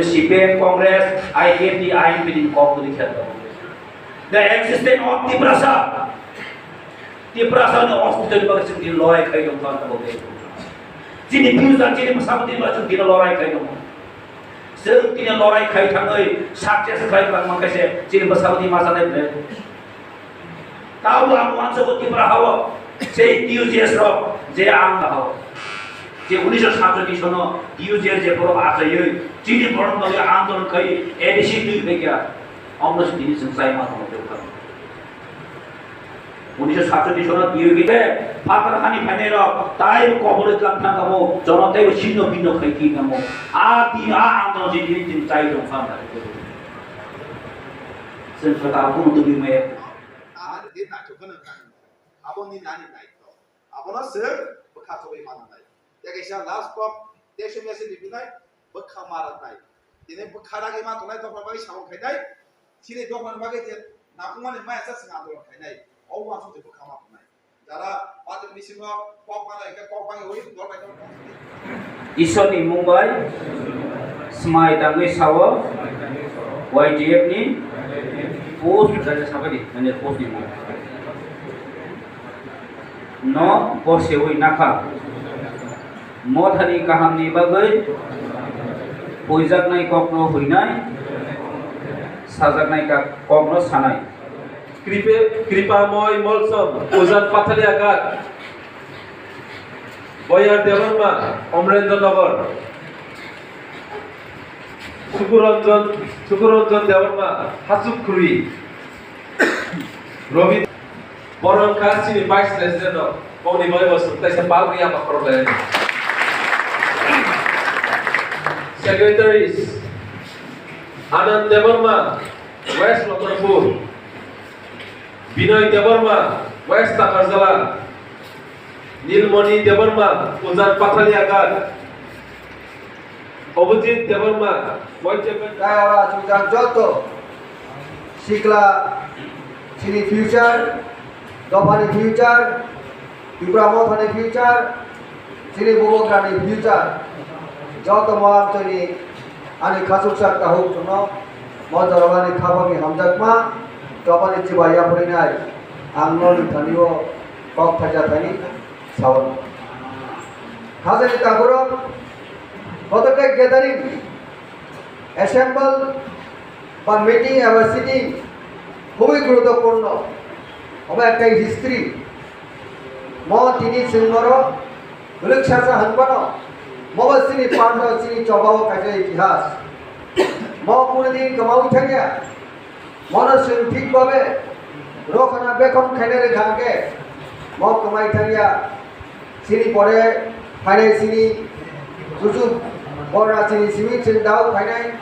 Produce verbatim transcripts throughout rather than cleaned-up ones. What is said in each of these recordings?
C P M, Congress, I P F T, I N P ni kok kwrwi khe tongo. The existence of Tiprasa, Tiprasa ni ostitoni bagwi chwng tini lorai khai tongkha ang tabuk. Chini future, chini bwsabwtwi bagwi chwng tini lorai khai tongo. Chwng tini lorai khai thangwi success khlai kwlangma khe se chini bwsabwtwi ma chanai ble. Tabuk ang uansukgo Tripura hao, sei T U J S rok je ang hao, je unisho satcholish sono T U J S je borok achaiwi chini borok bagwi andolon khai A D C twi phaikha, omno se tini chwng chai ma tongo. Unisho satcholish sono T U J S phatar hani phainai rok tai bo kobor tlang thang kamo, jono tei bo sinno binno khai twi kamo. A di a andolon je tini chwng chai tong kha. Chwng kha tabuk no twi maya. Ani de naithok kheno kang. Abo ni nani naithok. Abono chwng bwkha chobwi mananai. Tei kaisa last kok, tei sumya se ni binai bwkha maranai. Tini bwkha ragwi ma tongnai dophani bagwi samung khainai. Chini dophani bagwi je nakungmani maya sa chwng andolon khainai. O uansuk je bwkha ma tongnai. Jara patri bisingo kok mana hingke kok bangwi ui dol bai dol. Isor ni mung bai smai tangwi sao, Y T F ni post, jani sabai di, jani post ni mung. No bosewi nakha. Mothani kaham ni bagwi huijaknai kok no huinai, sajaknai ka-, kok no sanai. Kripe-, Kripamoi Molsom, Ujan Pathalia Ghat, Boyar Debbarma, Omrendra Nagar, Sukuranjan, Sukuranjan Debbarma, Hasuk Khuri, Robi, Boron Khasini Vice President no, bongni bai bo sung taisa bagwi ama khorok lai. Secretaries, Anand Debbarma, West Lokhonpur, Binoy Debbarma, West Takarjala, Nilmoni Debbarma, Ujan Pathalia Ghat, Obhijit Debbarma, West Jaiawa chujak joto sikla chini future, dophani future, Tipra Mothani future, chini bubagrani future, joto mo amchani ani khachuksa kahuk chwngno mo jorabani khapangni hamjakma, chobani chibai yaphurinai ang noni thani o kok thaisa thani sao. Khajani takhurok, kotorkhe gathering, assemble ba meeting eba sitting khubui guruttopurno. Obo ekta history. Mo tini chwng norok bwlwk sasa hwnphano, mobo chini parno chini chobao kaisa itihas. Mo kunu din kwmaui thangya. Mono chwng thik babe rokhana bekhon khainai rwkha hwnkhe, mo kwmai thangya. Chini pore phainai chini chuchu borna chini simi chwng dao phainai,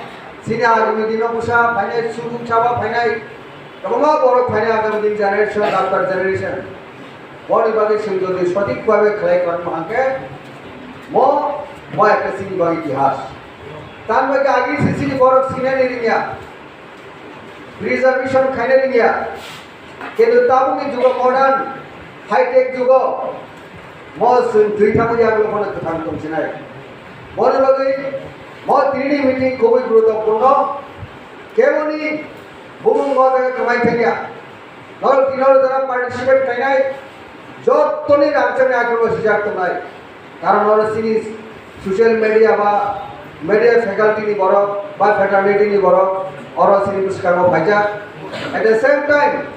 chini agini dino bwsa phainai, chuchuk chaba phainai, kwbangma borok phainai agami din generation after generation. Boni bagwi chwng jodi sothik babe khlai tongma hwnkhe mo, mo ekta chini bagwi itihas. Tamni bagwi agini se chini borok sinani rwngya. Reservation khaina rwngya. Kintu tabukni jugo modern, high-tech jugo mo chwng thwi thangwi yagulo phano kwthang tongsinai. Boni bagwi mo tini meeting khubui guruttopurno. Keboni bumung o jaga kwmai thangya. Norok tini oro jora participate khainai jottoni rangchakni akhirbo sijak tongnai. Karon oro chini social media ba media faculty ni borok ba fraternity ni borok oro chini bwskango phaijak. At the same time,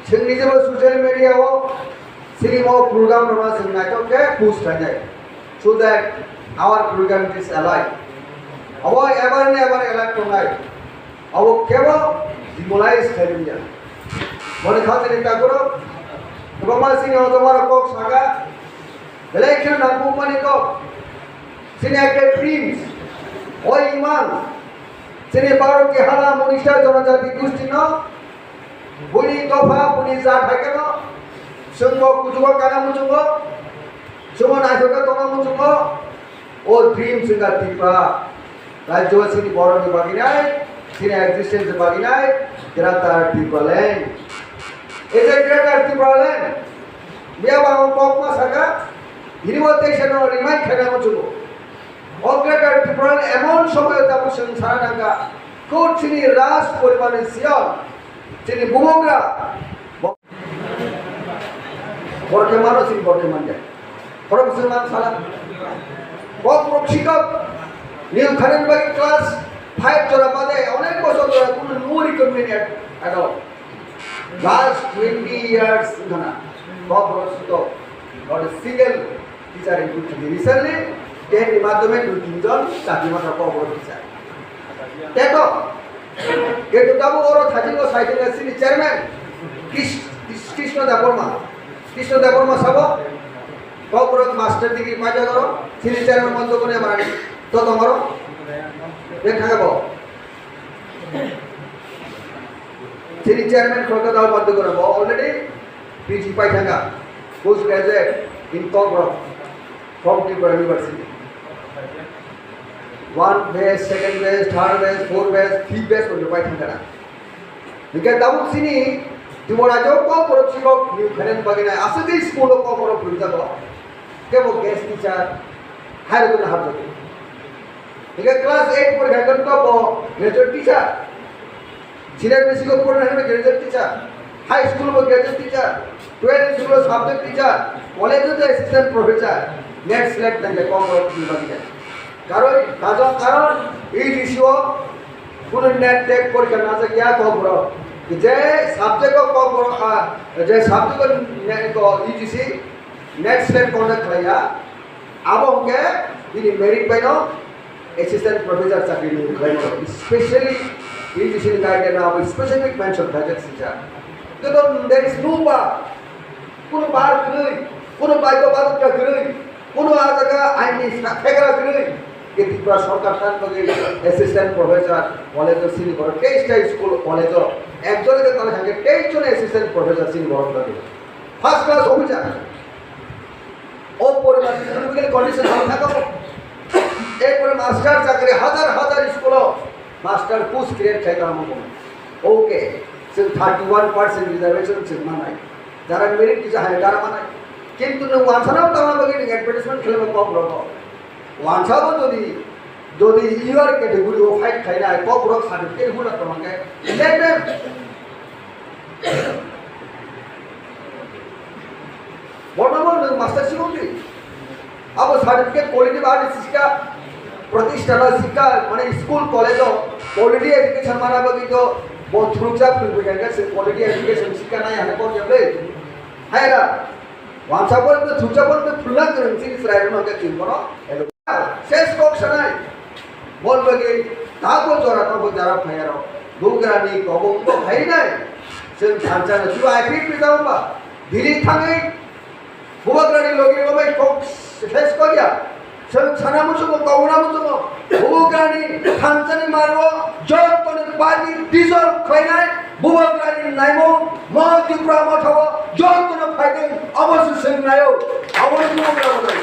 chwng nijebo social media o chini mo program rwna chwng naithok khe push khainai. So that our program is alive. Abo ever and ever alive tongnai. Abo kebo demoralize khairokya. Boni khatini takhurok kwbangma chini o tomorok kok saka, belai kheno nangkukmani kok. Chini ekta dreams, o imang, chini Bharat ki hala Monisha Janajati Gosti no, buni dopha, buni jathai keno, chwngbo kuchugo kana muchungo, chwngbo naithokhe tongna muchungo, o dreams wngkha Tripura. Rajyo chini borokni bagwi nai, chini existence bagwi nai, Greater Tipraland. Ei je Greater Tipraland, miya ba ang kokma saka, bini bo teisa no remind khaina muchungo. O Greater Tripura ni emon somoy tabuk chwng sana nangkha, kho chini Raj poribar ni siyok, chini bubagra, borke mano chini borke mande. Borok chwng man sala. Kokborok sikok, new kharen bai class five jora bade onek bosor jora kuno no recruitment at, at all. Last twenty years wngkhana Kokborok sikok, not a single teacher in Purthimbi. Recently, ten ni madhyome dui tin jon chakri masa Kokborok teacher. Teko, kintu tabo oro thajingo saitengna chini chairman Kris-, Kris-, Krishna Debbarma. Krishna Debbarma sabo, Kokborok master degree paijak oro, chini chairman monto kone mani, to tongoro, bek thangabo. Chini chairman Kolkata o bonduk rok bo already P G pai thangkha, post graduate in Kokborok from Tripura University. One batch, second batch, third batch, fourth batch, fifth batch bonduk pai thangkha na. Hingke tabuk chini Tripura jo Kokborok sikok new kharen bagina aswk school o Kokborok phunjago. Kebo guest teacher, hai rokno hapjak. Hingke class eight porikha khe to bo graduate teacher. Senior basic o porina hwnba graduate teacher. High school bo graduate teacher. Twelve school o subject teacher. College o to assistant professor. Net slate nangkhe Kokborok ni bagwi. Karon, kajon karon, E G C o kuno net tet porikha najak ya Kokborok. Je subject o Kokborok, ah, je subject o net ko E G C, net slate conduct khlaiya, abo hwnkhe bini merit baino assistant professor chakri ni khlaimano, specially E G C ni guideline abo specific mention khlaijak sijak. Tei there is no bar, kuno bar kwrwi, kuno baidho badhokta kwrwi, kuno a jaga ain ni sa-, phegra kwrwi, je Tripura sorkar tan bagwi assistant professor college o sini borok teis ta school college o ekjon ekjon tala thangkhe teis jon assistant professor sini borok bagwi. First class officer. O poribar ni economical condition bhalo thaka bo. Erpore master chakri hajar hajar school o master post create khai tongmo bo. Okay, chwng thirty one percent reservation chwng manai. Jara merit kisa hai jara manai. Kintu nwng wansana tangna bagwi nwng advertisement khlaiba kok rogo. Wansabo jodi, jodi U R category o fight khainai, kok borok certificate hula tongkhe, let them. Borno bo nwng master sikok di. Abo certificate quality ba ani sikha, pratisthan o sikha, mane school, college o quality education mana bagwi to bo thurukjak philbwi khe se quality education sikha nai hane kok jable. Hai da, wansabo to thurukjak bo to phulna kwrwng chini chwrai rok no khe chwng bono. Ses kok sanai. Bol bagwi tabo jora tabo jora phayaro. Bubagrani kobong bo phainai. Chwng thansa no jibo I P F ni tamo ba. Delhi thangwi bubagrani logi bo bai kok ses kok ya. Chwng sana muchungo kobona muchungo. Bubagrani thansani maro jotoni party dissolve khlainai. Bubagrani naimung mo Tripura mothao jotoni phaideng abo se chwng naio. Abo ni bubagra bo nai.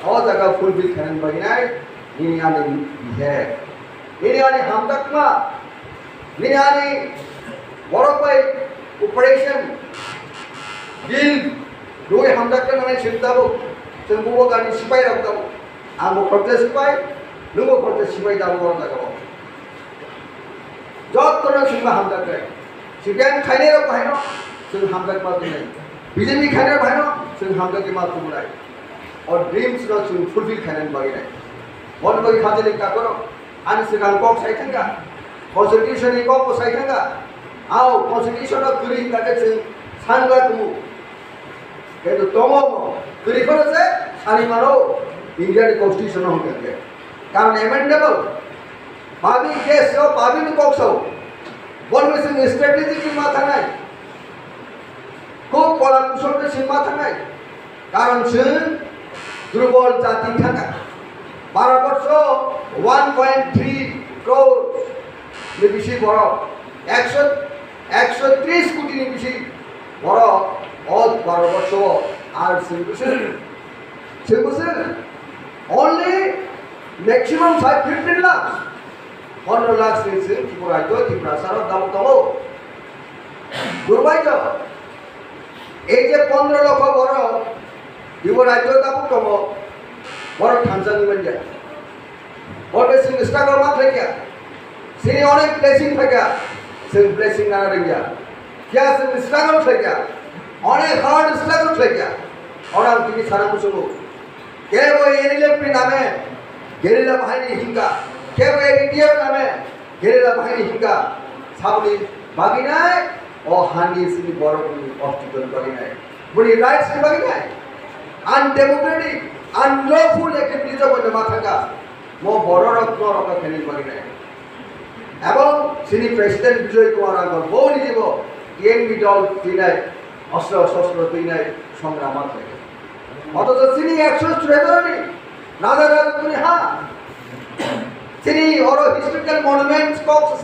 O jaga fulfill khainani bagwi nai, nini ani bihek, nini ani hamjakma, nini ani borok bai cooperation, deal, rwi hamjakna nanai chwng tabuk, chwng bubagrani sipai rok tabuk. Ang bo khoroksa sipai, nwng bo khoroksa sipai tabuk o jaga o. Jottono chwngno hamjaknai. C P I M khainairok bahaino chwng hamjakma tongnai. B J P khainairok bahaino chwng hamjakma tongnai. O dreams no chwng fulfill khainani bagwi nai. Boni bagwi khajani kakorok ani swkang kok sai thangkha. Constitution ni kok bo sai thangkha. Ao constitution no kwrwi hinkha khe chwng sangla kumu. Kintu tongo bo, kwrwi phano se sani mano, India ni constitution no hwnkha khe. Karon amendable. Babi case o, babi ni kok sao. Boni bai chwng strategy chwng ma thangnai. Khub kola kusol bai chwng ma thangnai. Karon chwng durbol jati thangkha. Bharat borsho one point three crore ni bisi borok. Ekso, ekso tris koti ni bisi borok o Bharat borsho o ar chwng bwswk, chwng bwswk only maximum five fifteen lakhs, pondro lakhs ni chwng Tripura rajyo, Tripura saro tabuk tongo. Durbaityo, ei je pondro lokho borok Tripura rajyo tabuk tongo, Borok thansa ni manya. Borok sing struggle ma thakya. Sini onek blessing thakya. Sing blessing na rengya. Kya sing struggle thakya. Onek hard struggle thakya. Orang tini sana kusungu. Kebo N L F ni name guerrilla bahini hinka. Kebo A B P F name guerrilla bahini hinka. Sabni baginai, o hani sini borok ni hospital baginai. Buni rights ni baginai. Undemocratic, unlawful activities o bono ma thangka. Mo borok rok no rok khaini baginai. Ebong sini President Bijoy Kumar Angkor bo ni jibo T N V dol tinai, ostro shostro tinai songrama thai. Otocho sini ekso chwrairok ni raja raja tuni ha. Sini oro historical monuments kok